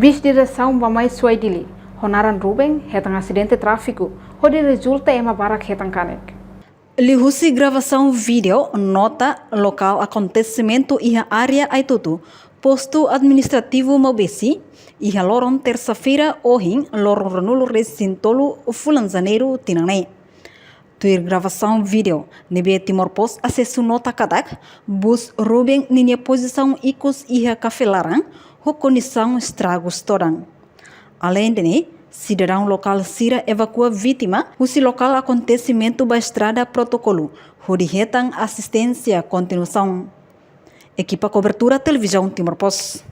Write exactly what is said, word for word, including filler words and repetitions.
Bis diresaun ba mai Suai-Dili, ho naran Ruben, hetan asidente tráfiku, hodi rezulta ema barak hetan kanek. Liuhusi gravasaun vídeo, nota lokál akontesimentu iha área Aitutu, postu administrativu Maubesi, iha loron tersa-feira ohin, loron ruanulu-resin-tolu fulan Janeiru tinan ne'e. Tuir gravasaun vídeo ne'ebé Timor Post asesu nota katak, bus Ruben ninia pozisaun ikus iha kafé laran, ho kondisaun estragus todan. Aleinde ne'e, sidadaun lokál sira evakua vítima husi lokál akontesimentu ba estrada protokolu, hodi hetan asisténsia kontinuasaun. Ekipa kobertura Televizaun Timor Post.